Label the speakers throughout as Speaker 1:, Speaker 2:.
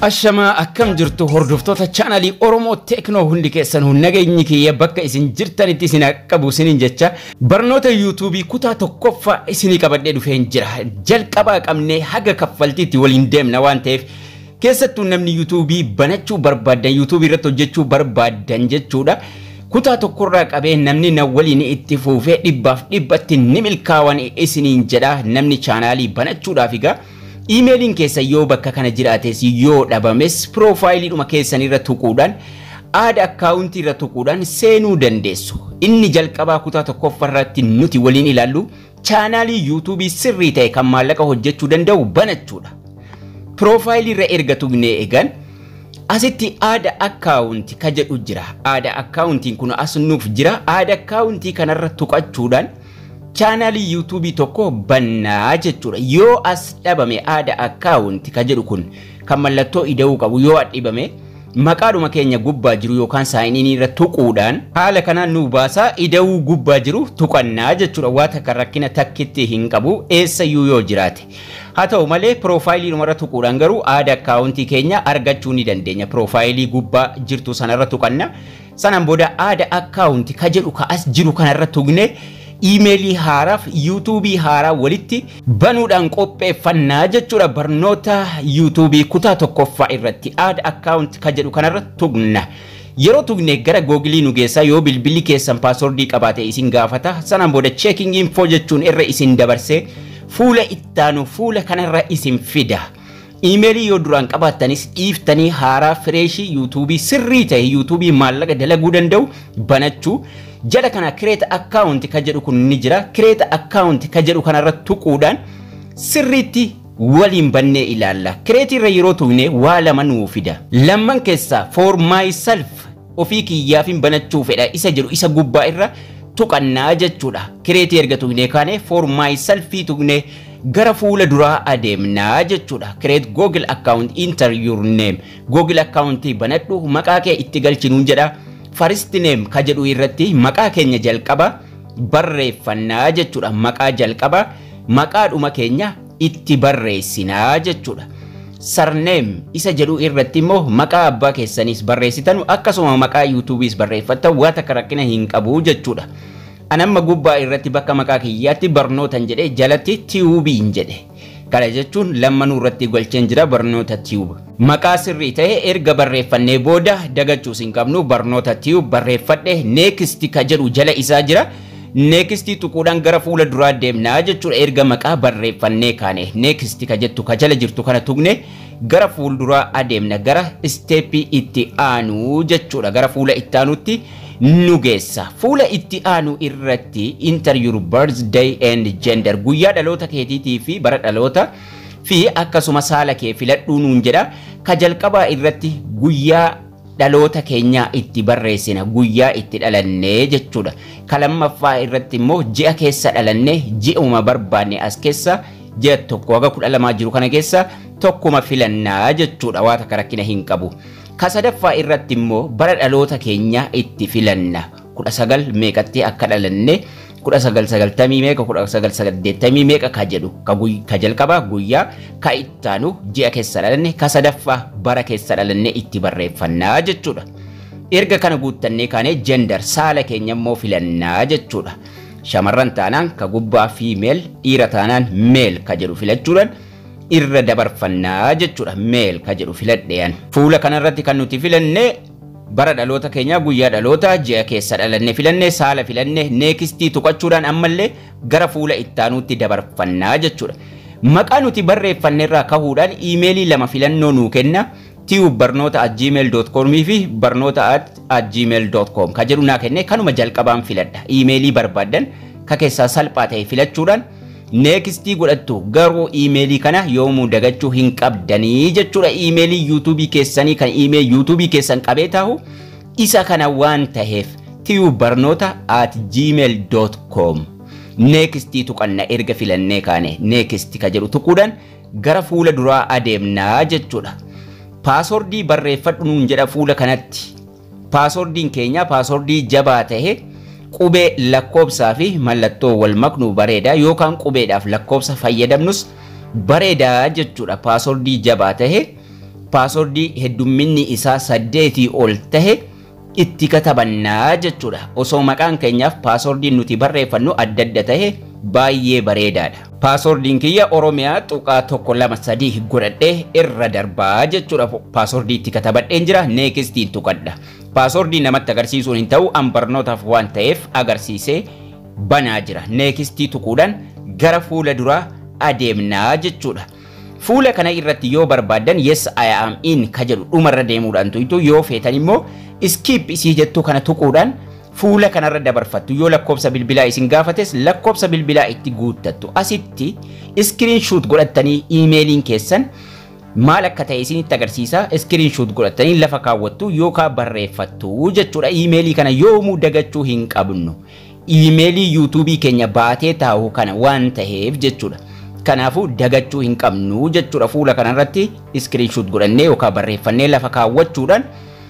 Speaker 1: Ashamaa, akkam jirtu hordoftoota chaanalii Oromoo Teeknoo? Hundi keessan nageenyi kiyya bakka isin jirtanitti isin qabu isiniin jecha, barnoota yuutuubii kutaa tokkoffaa isinii qabadhee dhufeen jira. Jalqabaa qabnee haga kaffaltiitti waliin deemna waan ta'eef, keessattuu namni yuutuubii banachuu barbaaddan, yuutuubii irratti hojjechuu barbaaddan jechuudha. Kutaa tokkorraa qabee namni na waliin itti fuufee 100% ni milkaawan isiniin jedha. Namni chaanaalii banachuudhaaf egaa iimeeliin keessa yoo bakka kana jiraates, yoo dhabames, piroofaayiliidhuma keessan irra tuquudhaan, add account irra tuquudhaan seenuu dandeessu. Inni jalqabaa kutaa tokkoffaa irratti nuti waliin ilaallu chaanaalii yuutuubii sirrii ta'e kan maallaqa hojjechuu danda'u banachuudha. Piroofaayilii irra erga tuqnee eegan, asitti add account ka jedhu jira. Add accountiin kun as nuuf jira. Add account kanarra tuqachuudhaan chaanaalii yuutuubii tokko bannaa jechuudha. Yoo as dhabame, add account ka jedhu kun kan mallattoo ida'uu qabu yoo dhibame, maqaadhuma keenya gubbaa jiru yookaan sign in irra tuquudhaan haala kanaan nu baasaa, ida'uu gubbaa jiru tuqannaa jechuudha. Waa takka rakkina takkitti hin qabu eessayyuu yoo jiraate. Haa ta'u malee piroofaayilii irra tuquudhaan garuu add account keenya argachuu ni dandeenya. Piroofaayilii gubbaa jirtu sanarra tuqanna. Sanaan booda add account ka jedhu ka as jiru kanarra tuqne iimeelii haaraaf yuutuubii haaraa walitti banuudhaan qopheeffannaa jechuudha. Barnoota yuutuubii kutaa tokkoffaa irratti add account ka jedhu kanarra tuqna. Yeroo tuqne gara googilii nu geessaa. Yoo bilbilli keessan paaswordii qabaate isin gaafata. Sanaan booda checking info jechuun irra isin dabarsee fuula ittaanu fuula kanarra isin fida. Iimeelii yoo duraan qabaattanis dhiiftanii haaraa fresh yuutuubii sirrii ta'e, yuutuubii maallaqa dalaguu danda'u banachuu. Jala kana create account ka jedhu kun ni jira. Create account ka jedhu kanarra tuquudhaan sirriitti waliin bannee ilaalla. Create irra yeroo tuqne waa lama nuu fida. Lamman keessaa for myself, ofii kiyyaafin banachuu fedha isa jedhu isa gubbaa irra tuqannaa jechuudha. Create erga tuqnee kaane, for myself tuqnee gara fuula duraa adeemnaa jechuudha. Create Google account, enter your name. Google account banadhu, maqaa kee itti galchinuun jedha. First name ka jedhu irratti maqaa keenya jalqaba barreeffannaa jechuudha. Maqaa jalqaba maqaadhuma keenya itti barreessinaa jechuudha. Surname isa jedhu irratti immoo maqaa abbaa keessaniis barreessitan, akkasuma maqaa yuutuubiis barreeffattan, waa takka rakkina hin qabu jechuudha. Anamma gubbaa irratti bakka maqaa kiyyaatti barnootan jedhe, jalatti tiyuubiin jedhe. Kana jechuun lammanuu irratti galcheen jira, Barnoota Tube. Maqaa sirrii ta'e erga barreeffannee booda dagachuus hin qabnu. Barnoota Tube barreeffadhe, next ka jedhu jala isaa jira. Next tuquudhaan gara fuula duraa deemnaa jechuudha. Erga maqaa barreeffannee kaane, next ka jettu ka jala jirtu kana tuqne gara fuulduraa adeemna, gara step itti aanu jechuudha. Gara fuula itti aanutti nu geessa. Fuula itti aanu irratti enter your birthday and gender, guyyaa dhaloota keetiitii fi bara dhaloota fi akkasuma saala kee filadhuu nuun jedha. Ka jalqabaa irratti guyyaa dhaloota keenyaa itti barreessina, guyyaa itti dhalannee jechuudha. Ka lammaffaa irratti immoo ji'a keessa dhalannee, ji'uma barbaanne as keessa ji'a 1 haga 12 jiru kana keessa tokkuma filannaa jechuudha, waa takka rakkina hin qabu. Ka sadaffaa irratti immoo bara dhaloota keenyaa itti filanna. 19 meeqatti akka dhalanne, 1990 meeqa, 1980 meeqa ka jedhu, ka jalqabaa guyyaa, ka ittaanu ji'a keessa dhalanne, ka sadaffaa bara keessa dhalanne itti barreeffannaa jechuudha. Erga kana guuttannee kaanee, gender, saala keenya immoo filannaa jechuudha. Shamarran taanaan ka gubbaa female, dhiira taanaan male ka jedhu filachuudhaan irra dabarfannaa jechuudha. Male ka jedhu filadheyan. Fuula kanarratti kan nuti filanne bara dhaloota keenyaa, guyyaa dhaloota, ji'a keessa dhalanne filanne, saala filanne, next tuqachuudhaan ammallee gara fuula ittaanuutti dabarfannaa jechuudha. Maqaa nuti barreeffanne irraa kahuudhaan iimeelii lama filannoo nuu kenna. tubebarnoota@gmail.com fi barnoota@gmail.com ka jedhu naa kenne, kanuma jalqabaan filadha. Iimeelii barbaaddan ka keessaa salphaa ta'e filachuudhaan next godhattu. Garuu iimeelii kana yoomuu dagachuu hin qabdanii jechuudha. Iimeelii yuutuubii keessanii kan iimeel yuutuubii keessan qabee taa'u isa kana waan ta'eef, tubebarnoota@gmail.com next tuqanna. Erga filannee kaane, next ka jedhu tuquudhaan gara fuula duraa adeemnaa jechuudha. Paaswordii barreeffadhu nuun jedha fuula kanatti. Paaswordiin keenya paaswordii jabaa ta'e, qubee, lakkoobsaa fi mallattoo wal maknu bareeda, yookaan qubeedhaaf lakkoobsa fayyadamnus bareedaa jechuudha. Paaswordii jabaa ta'e Passwordii heddumminni isaa 8 ol tahe itti katabannaa jechuudha. Osoo maqaan keenyaaf passwordiin nuti barreeffannu adda adda tahe baay'ee bareedaadha. Passwordiin kiyya Oromiyaa tuqaa 1 2 3 godhadhee irra darbaa jechuudha. Passwordii itti katabadheen jira, nextiin tuqadha. Passwordii namatti agarsiisuun hin ta'u, an barnootaaf waan ta'eef agarsiisee banaa jira. Nextii tuquudhaan gara fuula duraa adeemnaa jechuudha. Fuula kana irratti yoo barbaaddan "Yes, I am in" ka jedhu dhumarra deemuudhaan tuqxu. Yoo feetan immoo "Skip" isii jettu kana tuquudhaan fuula kanarra dabarfattu. Yoo lakkoofsa bilbilaa isin gaafates, lakkoofsa bilbilaa itti guuttattu. Asitti screenshot godhattanii iimeeliin keessan maal akka ta'e isinitti agarsiisa. Screenshot godhattanii lafa kaawwattu yookaan barreeffattu jechuudha. Iimeelii kana yoomuu dagachuu hin qabnu. Iimeelii YouTubeii keenya baatee taa'u kana waan ta'eef jechuudha. Kanaafuu dagachuu hin qabnu jechuudha. Fuula kanarratti screenshot godhannee yookaan barreeffannee lafa kaawwachuudhaan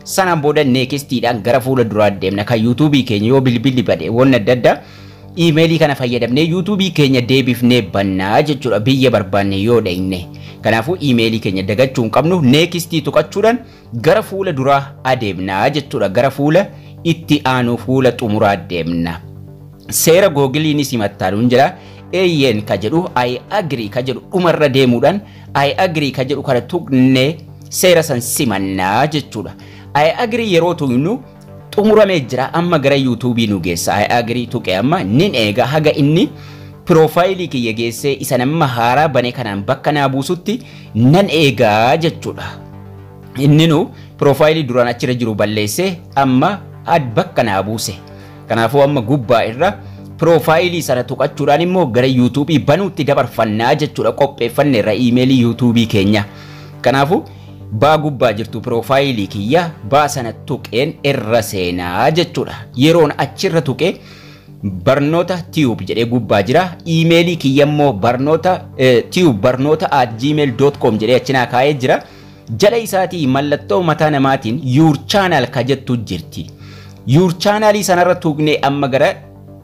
Speaker 1: sanaan booda nextiidhaan gara fuula duraa deemna. Kan YouTubeii keenya yoo bilbilli bade, wanni adda addaa, iimeelii kana fayyadamnee YouTubeii keenya deebifnee bannaa jechuudha, biyya barbaanne yoo dhaqne. Kanaafuu iimeelii keenya dagachuu hin qabnu. Nextii tuqachuudhaan gara fuula duraa adeemnaa jechuudha. Gara fuula itti aanu, fuula xumuraa deemna. Seera Googiliinis himattaanuun jira. Eeyyeen ka jedhu, "I agree" ka jedhu dhumarra deemuudhaan "I agree" ka jedhu kana tuqnee seera san simannaa jechuudha. "I agree" yeroo tuqnu xumuramee jira, amma gara YouTubeii nu geessa. "I agree" tuqe, amma nin eega haga inni profileii kiyya geessee isa nama haaraa bane kanaan bakka naa buusutti nan eegaa jechuudha. Inni nu profileii duraan achirra jiru balleessee amma bakka naa buuse. Kanaafuu amma gubbaa irra profileii sana tuqachuudhaan immoo gara YouTubeii banuutti dabarfannaa jechuudha. Qopheeffanne irra iimeelii YouTubeii keenya. Kanaafuu baa gubbaa jirtu, profileii kiyya baa sana tuqeen irra seenaa jechuudha. Yeroon achirra tuqee Barnoota Tube jedhee gubbaa jira. Iimeelii kiyya immoo barnoota tube barnoota@gmail.com jedhee achinaa kaa'ee jira. Jala isaatii mallattoo mataa namaatiin "Your channel" ka jettu jirti. "Your channelii" sanarra tuqnee amma gara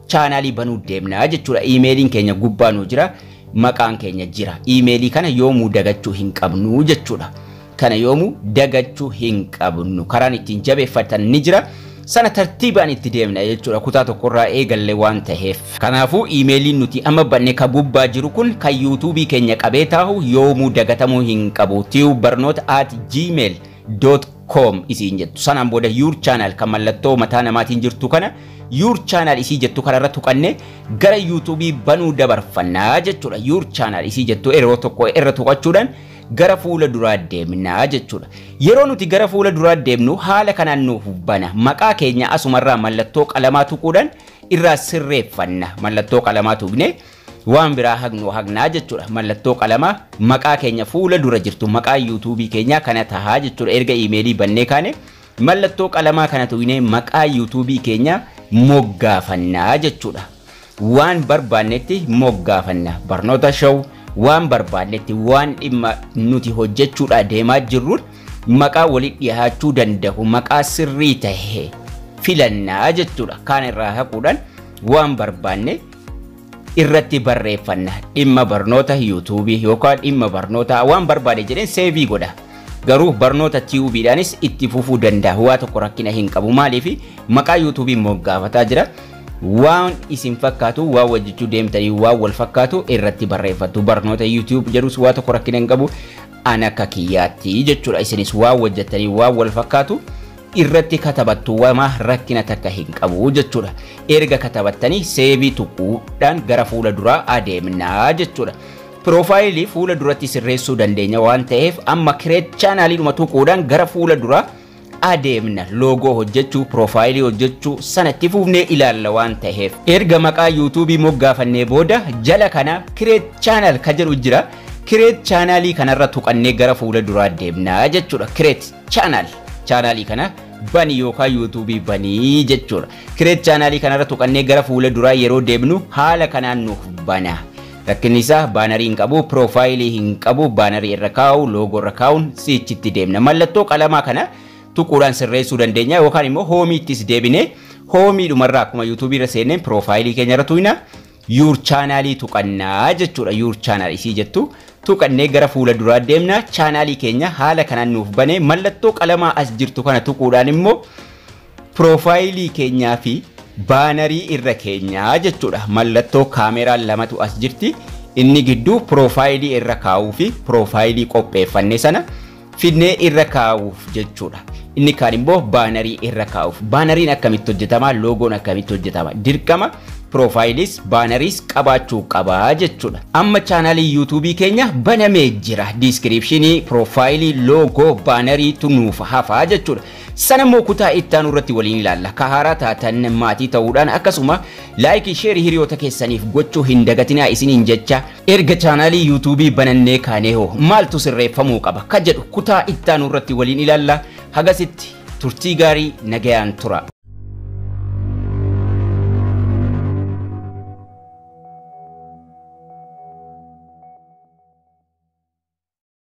Speaker 1: channelii banuu deemnaa jechuudha. Iimeeliin keenya gubbaa nu jira. Maqaan keenya jira. Iimeelii kana yoomuu dagachuu hin qabnu jechuudha. Kana yoomuu dagachuu hin qabnu. Karaan ittiin jabeeffatan ni jira. Sana tartiibaan itti deemna jechuudha, kutaa tokkorraa eegalle waan ta'eef. Kanaafuu iimeeliin nuti amma banne ka gubbaa jiru kun, kan YouTubeii keenya qabee taa'u, yoomuu dagatamuu hin qabu. Tube barnoota@gmail.com isiin jettu. Sanaan booda "Your channel" kan mallattoo mataa namaatiin jirtu kana, "Your channel" isii jettu kanarra tuqanne gara YouTubeii banuu dabarfannaa jechuudha. "Your channel" isii jettu yeroo tokko irra tuqachuudhaan gara fuula duraa deemnaa jechuudha. Yeroo nuti gara fuula duraa deemnu haala kanaan nuuf bana. Maqaa keenya asumarraa mallattoo qalamaa tuquudhaan irraa sirreeffanna. Mallattoo qalamaa tuqne waan biraa haqnu haqnaa jechuudha. Mallattoo qalamaa maqaa keenya fuula dura jirtu, maqaa YouTubeii keenyaa kana tahaa jechuudha. Erga iimeelii bannee kaane mallattoo qalamaa kana tuqnee maqaa YouTubeii keenya moggaafannaa jechuudha. Waan barbaannetti moggaafanna. Barnoota Show, waan barbaannetti, waan dhimma nuti hojjechuudha deemaa jirruun maqaa walitti dhiyaachuu danda'u, maqaa sirrii tahe filannaa jechuudha. Kaan irraa haquudhaan waan barbaanne irratti barreeffanna. Dhimma barnoota YouTubeii yookaan dhimma barnoota waan barbaade jedheen saveii godha. Garuu Barnoota Tubeiidhaanis itti fufuu danda'a. Waa tokko rakkina hin qabu. Maaliif? Maqaa YouTubeii moggaafataa jira. Waan isin fakkaatu, waan hojjechuu deemtanii waan wal fakkaatu irratti barreeffattu. Barnoota YouTube jedhus waa tokko rakkina hin qabu. An akka kiyyaatti jechuudha. Isinis waan hojjettanii waan wal fakkaatu irratti katabattu, wama rakkina takka hin qabu jechuudha. Erga katabattanii saveii tuquudhaan gara fuula duraa adeemnaa jechuudha. Profileii fuula duratti sirreessuu dandeenya waan ta'eef amma "Create channeliidhuma tuquudhaan gara fuula duraa adeemna. Logo hojjechuu, profileii hojjechuu sanatti fufnee ilaalla waan ta'eef. Erga maqaa YouTubeii moggaafannee booda jala kana "Create channel" ka jedhu jira. "Create channelii" kanarra tuqannee gara fuula duraa deemnaa jechuudha. "Create channel", channelii kana bani yookaan YouTubeii banii jechuudha. "Create channelii" kanarra tuqannee gara fuula duraa yeroo deemnu haala kanaan nuuf bana. Rakkinni isaa bannerii hin qabu, profileii hin qabu, bannerii irra kaa'u, logo irra kaa'uun sichitti deemna. Mallattoo qalamaa kana tuquudhaan sirreessuu dandeenya yookaan immoo homeiittis deebinee homeiidhumarraa akkuma YouTubeii irra seenneen profileii keenya irra tuqna. "Your channelii" tuqannaa jechuudha. "Your channel" isii jettu Tuqannee gara fuula duraa deemna. Chaanaalii keenya haala kanaan nuuf banee, mallattoo qalamaa as jirtu kana tuquudhaan immoo piroofaayilii keenyaa fi baanarii irra keenyaa jechuudha. Mallattoo kaameraa lamatu as jirti. Inni gidduu piroofaayilii irra kaa'uu fi piroofaayilii qopheeffanne sana fidnee irra kaa'uuf jechuudha. Inni kaan immoo baanarii irra kaa'uuf. Baanariin akkamitti hojjetama? Loogoon akkamitti hojjetama? Dirqama piroofaayiliis baanariis qabaachuu qabaa jechuudha. Amma chaanaalii yuutuubii keenya banamee jira. Diiskiripshinii, piroofaayilii, loogoo, baanariitu nuuf hafaa jechuudha. Sana immoo kutaa itti aanu irratti waliin ilaalla. Ka haaraa taatan maatii ta'uudhaan, akkasuma laayikii, sheerii hiriyoota keessaniif gochuu hin dagatinaa isiniin jecha, erga chaanaalii yuutuubii banannee kaanee hoo maaltu sirreeffamuu qaba ka jedhu kutaa itti aanu irratti waliin ilaalla. Hagasitti turtii gaarii, nagayaan tura.